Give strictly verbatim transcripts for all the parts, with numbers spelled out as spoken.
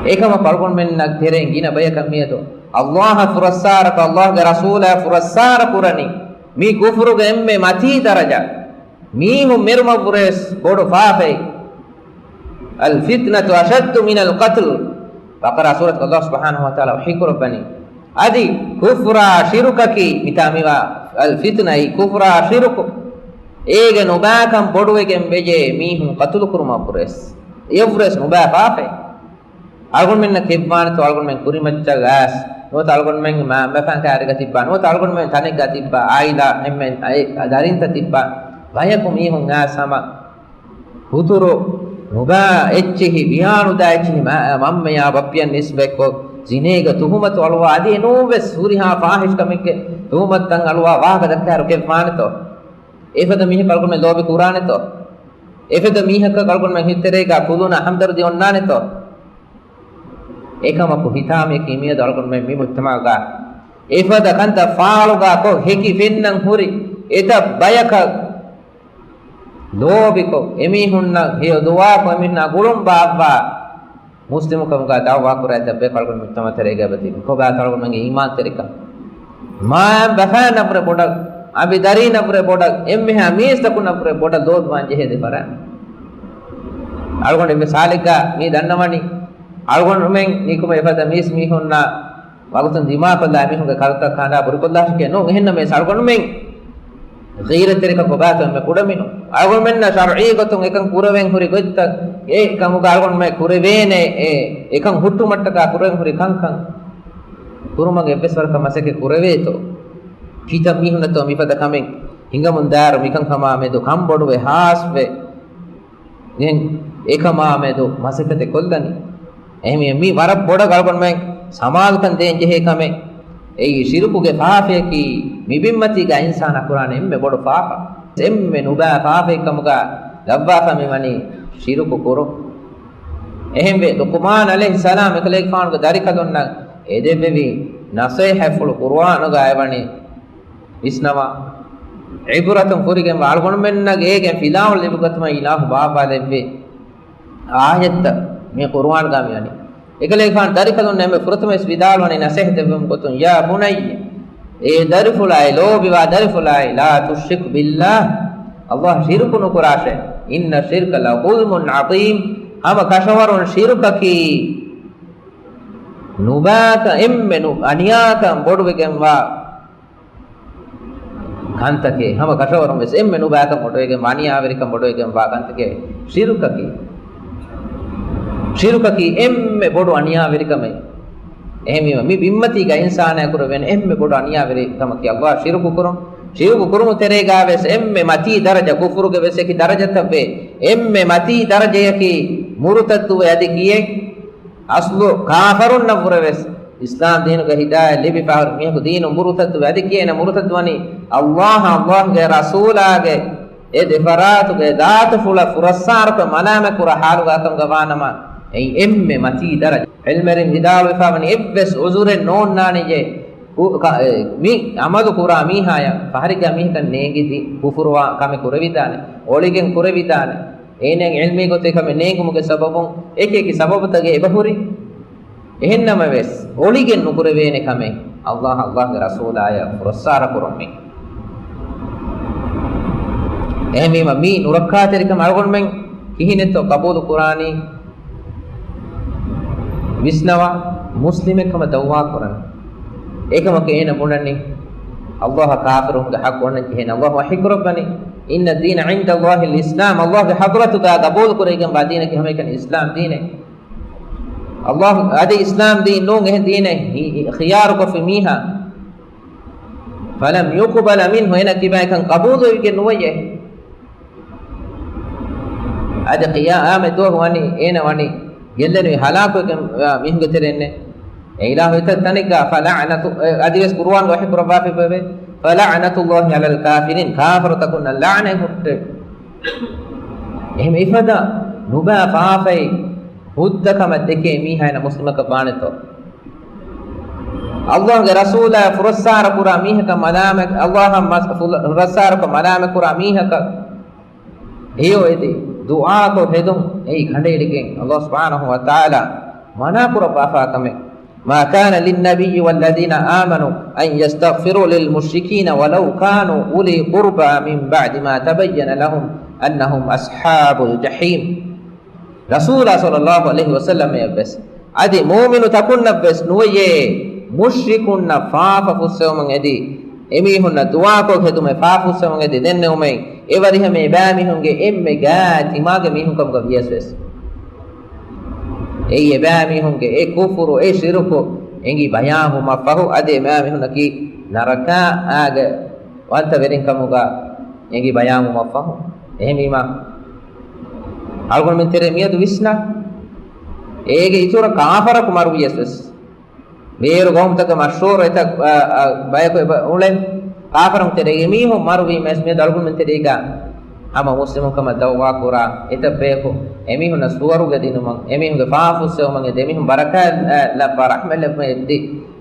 އެކަމަކު އަޅުގަނޑުމެންނަށް ތެރެއިން ގިނަ ބަޔަކަށް މިއަދު އައްލާހަށް ފުރައްސާރަކޮށް، އައްލާހުގެ ރަސޫލާ ފުރައްސާރަ ކުރަނީ މި ކުފުރުގެ އެންމެ މަތީ ދަރަޖަ. މީހުން މެރުމަށްވުރެސް ބޮޑު ފާފައެއް. الفتنة أشد من القتل. ބަޤަރާ ސޫރަތުގަ އައްލާހު ސުބްޙާނަހު ވަތަޢާލާ ވަޙީކުރައްވަނީ، އަދި ކުފުރާ ޝިރުކަކީ މިތާ މިވާ އަލް ފިތުނައީ ކުފުރާ ޝިރުކު. އޭގެ ނުބާކަން ބޮޑުވެގެން ވެއްޖެ މީހުން ޤަތުލު ކުރުމަށްވުރެސް. އެއަށްވުރެސް ނުބާ ފާފައެއް. އަޅުގަނޑުމެންނަށް ކެއްވާނެތޯ އަޅުގަނޑުމެން ކުރިމައްޗަށް އައިސް، ނުވަތަ އަޅުގަނޑުމެން މަ-، މަފާން ކާރިގަ ތިއްބާ، ނުވަތަ އަޅުގަނޑުމެން ތަނެއްގަ ތިއްބާ، އާއިލާ އެންމެން އައި-، ދަރިންތައް ތިއްބާ، ބަޔަކު މީހުން އައިސް ހަމަ ހުތުރު ނުބާ އެއްޗިހި، ވިޔާނުދާ އެއްޗިހި މަ-، މަންމަޔާ ބައްޕިއަށް ނިސްބަތްކޮށް، ޒިނޭގެ ތުހުމަތު އަޅުވާ، އަދި އެނޫންވެސް ހުރިހާ ފާހިޝްކަމެއްގެ ތުހުމަތުތައް އަޅުވާ ވާހަކަ ދައްކާއިރު ކެއްވާނެތޯ؟ އެފަދަ މީހަކަށް އަޅުގަނޑުމެން ލޯބި ކުރާނެތޯ؟ އެފަދަ މީހަކަށް އަޅުގަނޑުމެން ހިތްތެރޭގަ ކުލުނާ ހަމްދަރްދީ އޮންނާނެތޯ؟ އެކަމަކު ހިތާމަޔަކީ މިއަދު އަޅުގަނޑުމެން މި މުޖްތަމަޢުގަ އެފަދަ ކަންތައް ފާޅުގަ ކޮށް ހެކި ފެންނަން ހުރި އެތައް ބަޔަކަށް ލޯބިކޮށް، އެމީހުންނަށް ހެޔޮ ދުޢާކޮށް، އެމީހުންނާ ގުޅުން ބާއްވާ، މުސްލިމުކަމުގަ ދަޢުވާ ކުރާ އެތައް ބަޔަކު އަޅުގަނޑު މުޖްތަމަޢު ތެރޭގަ އެބަތިބި. ކޮބާތޯ އަޅުގަނޑުމެންގެ އީމާންތެރިކަން؟ މާ ބަފާނަށްވުރެ ބޮޑަށް، އަނބިދަރީނަށްވުރެ ބޮޑަށް، އެންމެހާ މީސްތަކުންނަށްވުރެ ބޮޑަށް ލޯބިވާން ޖެހޭ ދެ ފަރާތް. އަޅުގަނޑު އެންމެ ސާލެއްގަ މީ ދަންނަވަނީ، އަޅުގަނޑުމެން ނިކުމެ އެފަދަ މީސް މީހުންނާ ވަގުތުން ދިމާކޮށްލާ މީހުންގެ ކަރުތައް ކަނޑާ ބުރިކޮށްލާށެކޭ ނޫން. އެހެންނަމަވެސް އަޅުގަނޑުމެން ޣީރަތްތެރިކަން ކޮބާތޯ އެންމެ ކުޑަމިނުން. އަޅުގަނޑުމެންނަށް ޝަރްޢީ ގޮތުން އެކަން ކުރެވެން ހުރި ގޮތްތައް، އެ ކަމުގަ އަޅުގަނޑުމެން ކުރެވޭނެ، އެ، އެކަން ހުއްޓުމަށްޓަކާ ކުރެވެން ހުރި ކަންކަން ކުރުމަށް އެއްވެސް ވަރަކަށް މަސައްކަތް ކުރެވޭތޯ؟ ކިތައް މީހުންނަތޯ މިފަދަ ކަމެއް ހިނގަމުން ދާއިރު މިކަންކަމާ މެދު ކަންބޮޑުވެ ހާސްވެ އެހެން އެކަމާ މެދު މަސައްކަތެއް ކޮށްލަނީ. އެހެންވެ، މީ ވަރަށް ބޮޑަށް އަޅުގަނޑުމެން ސަމާލުކަން ދޭން ޖެހޭ ކަމެއް. އެއީ ޝިރުކުގެ ފާފަޔަކީ، މި ބިންމަތީގަ އިންސާނާ ކުރާނެ އެންމެ ބޮޑު ފާފަ. އެންމެ ނުބާ ފާފައެއް ކަމުގަ ލައްވާފަ މި ވަނީ ޝިރުކު ކުރުން. އެހެންވެ، ލުޤުމާން ޢަލައިހިއްސަލާމް އެކަލޭގެފާނުގެ ދަރިކަލުންނަށް އެދެއްވެވި ނަޞޭޙަތްފުޅު ޤުރުއާނުގަ އެވަނީ ވިސްނަވާ، ޢިބްރަތުން ފުރިގެންވާ، އަޅުގަނޑުމެންނަށް އޭގެން ފިލާވަޅު ލިބިގަތުމަށް އިލާހު ބާއްވާލެއްވި އާޔަތްތައް މި ޤުރުއާންގަ މިވަނީ. އެކަލޭގެފާނު ދަރިކަލުންނަށް އެންމެ ފުރަތަމަވެސް ވިދާޅުވަނީ ނަޞޭޙަތް ދެއްވުމުގެ ގޮތުން، يا بني، އޭ ދަރިފުޅާއި، ލޯބިވާ ދަރިފުޅާއި، لا تشرك بالله، ﷲ ޝިރުކު ނުކުރާށޭ، إن الشرك لظلم عظيم، ހަމަ ކަށަވަރުން ޝިރުކަކީ ނުބާކަ އެންމެ ނު-، އަނިޔާކަން ބޮޑުވެގެންވާ ކަންތަކެއް. ހަމަ ކަށަވަރުން ވެސް އެންމެ ނުބާކަން ބޮޑުވެގެން، އަނިޔާވެރިކަން ބޮޑުވެގެން ވާ ކަންތަކެއް ޝިރުކަކީ. ޝިރުކަކީ އެންމެ ބޮޑު އަނިޔާވެރިކަމެއް. އެހެންވީމަ، މި ބިންމަތީގަ އިންސާނާ ކުރެވޭނެ އެންމެ ބޮޑު އަނިޔާވެރިކަމަކީ ﷲ ޝިރުކު ކުރުން. ޝިރުކު ކުރުމު ތެރޭގަ ވެސް އެންމެ މަތީ ދަރަޖަ، ކުފުރުގެ ވެސް އެކި ދަރަޖަތައްވޭ. އެންމެ މަތީ ދަރަޖަޔަކީ މުރުތައްދުވެ އަދި ކިޔޭ އަސްލު ކާފަރުންނަށްވުރެ ވެސް އިސްލާމް ދީނުގެ ހިދާޔަތް ލިބިފަހުރި މީހަކު ދީނުން މުރުތައްދުވެ އަދި ކިޔޭނެ މުރުތައްދުވަނީ ﷲ އާ ﷲގެ ރަސޫލާގެ އެ ދެފަރާތުގެ ދާތުފުޅަށް ފުރައްސާރަކޮށް މަލާމަތްކުރާ ޙާލުގަ ކަމުގަ ވާނަމަ، އެއީ އެންމެ މަތީ ދަރަޖަ. ޢިލްމުވެރިން ވިދާޅުވެފަ ވަނީ އެއްވެސް ޢުޛުރެއް ނޯންނާނެޔޭ، ކު-، ކަ-، އެ، މި ޢަމަލު ކުރާ މީހާޔަށް ފަހަރެއްގަ މީހަކަށް ނޭނގި ދި-، ކުފުރުވާ ކަމެއް ކުރެވިދާނެ، އޮޅިގެން ކުރެވިދާނެ. އޭނައަށް ޢިލްމީ ގޮތެއް ކަމެއް ނޭނގުމުގެ ސަބަބުން އެކި އެކި ސަބަބުތަކެއް އެބަހުރި. އެހެންނަމަވެސް، އޮޅިގެން ނުކުރެވޭނެ ކަމެއް ﷲ އާ ﷲގެ ރަސޫލާޔަށް ފުރައްސާރަ ކުރުން މީ. އެހެންވީމަ، މީ ނުރައްކާތެރިކަމަށް އަޅުގަނޑުމެން ކިހިނެއްތޯ ޤަބޫލު ކުރާނީ؟ ވިސްނަވާ، މުސްލިމެއް ކަމަށް ދަޢުވާ ކުރަން. އެކަމަކު އޭނަ ބުނަނީ، ﷲ އަށް ކާފަރުވުމުގެ ޙައްޤު އޮންނަން ޖެހޭނެ. ﷲ ވަޙީ ކުރައްވަނީ، إن الدين عند الله الإسلام، ﷲގެ ޙަޟްރަތުގަ ޤަބޫލު ކުރެވިގެންވާ ދީނަކީ ހަމައެކަނި އިސްލާމް ދީނެއް. ﷲ އަދި އިސްލާމް ދީން ނޫން އެހެން ދީނެއް ހި-، ޚިޔާރުކޮށްފި މީހާ. فلم يقبل منه، އޭނަ ކިބައިކަން ޤަބޫލުވެގެން ނުވެޔޭ. އަދި ޤިޔާމަތް ދުވަހު ވަނީ، އޭނަ ވަނީ ގެއްލެނިވި ހަލާކުވެގެން މީހުންގެ ތެރެއިންނޭ. އެ އިލާހު އެތައް ތަނެއްގަ، فلعنة، އަދިވެސް ޤުރުއާން ވަޙީ ކުރައްވާފި ބެވޭ، فلعنة الله على الكافرين، ކާފަރުތަކުންނަށް ލަޢުނަތް ހުއްޓޭ. އެހެން އެފަދަ ނުބާ ފާފައި ހުއްދަ ކަމަށް ދެކޭ މީހާ އޭނަ މުސްލިމަކަށް ވާނެތޯ؟ ﷲގެ ރަސޫލާ ފުރައްސާރަ ކުރާ މީހަކަށް މަލާމަތް، ﷲ އަށް މަސް-، ފުލަ-، ފުރައްސާރަކޮށް މަލާމަތް ކުރާ މީހަކަށް ހެޔޮ އެދި ދުޢާކޮށް ހެދުން އެއީ ކަނޑައެޅިގެން ﷲ ސުބްޙާނަހޫ ވަތަޢާލާ މަނާ ކުރައްވާފާ ކަމެއް. ما كان للنبي والذين آمنوا أن يستغفروا للمشركين ولو كانوا أولي قربى من بعد ما تبين لهم أنهم أصحاب الجحيم. ރަސޫލާ ޞައްލައްލާހު ޢަލައިހި ވަސައްލަމައަށްވެސް އަދި މުއުމިނުތަކުންނަށްވެސް ނުވެޔޭ، މުޝްރިކުންނަށް ފާފަ ފުއްސެވުމުން އެދި، އެމީހުންނަށް ދުޢާކޮށް ހެދުމެއް ފާފަ ފުއްސެވުމުން އެދި ދެންނެވުމެއް، އެވަރިހަމަ އެބައިމީހުންގެ އެންމެ ގާތް ތިމާގެ މީހުންކަމުގަ ވިޔަސްވެސް. އެއީ އެބައިމީހުންގެ އެ ކުފުރު، އެ ޝިރުކު އެނގި ބަޔާންވުމަށްފަހު، އަދި އެބައިމީހުންނަކީ ނަރަކާގެ ވަންތަވެރިންކަމުގަ އެނގި ބަޔާންވުމަށްފަހު. އެހެންވީމަ، އަޅުގަނޑުމެން ތެރޭ މިއަދު ވިސްނާ، އޭގެ އިތުރަށް ކާފަރަކު މަރުވިޔަސްވެސް، ވޭރު ގައުމުތަކަށް މަޝްހޫރު އެތައް، އަ، އަ، ބަޔަކު އެބަ އުޅެން، ކާފަރުން ތެރޭގެ މީހުން މަރުވީމަ ވެސް މިއަދު އަޅުގަނޑުމެން ތެރޭގަ ހަމަ މުސްލިމުން ކަމަށް ދައުވާ ކުރާ އެތައް ބަޔަކު އެމީހުންނަށް ސުވަރުގެ ދިނުމަށް، އެމީހުންގެ ފާފަ ފުއްސެވުމަށް އެދި، އެމީހުން ބަރަކާތް، އަ، ލައްވާ ރަޙްމަތް ލައްވަމުން އެދި،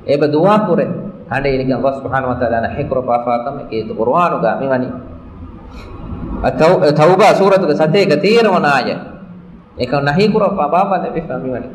އެބަ ދުޢާ ކުރޭ. ކަނޑައެޅިގެން ﷲ ސުބްޙާނަހޫ ވަތަޢާލާ ނަހީ ކުރައްވާފާ ކަމެއް އެ ޤުރުއާނުގަ މިވަނީ. އައް-، ތައުބާ ސޫރަތުގެ ސަތޭކަ ތޭރަ ވަނަ އާޔަތް. އެކަން ނަހީ ކުރައްވާ ބާއްވާލެވިފަ މިވަނީ.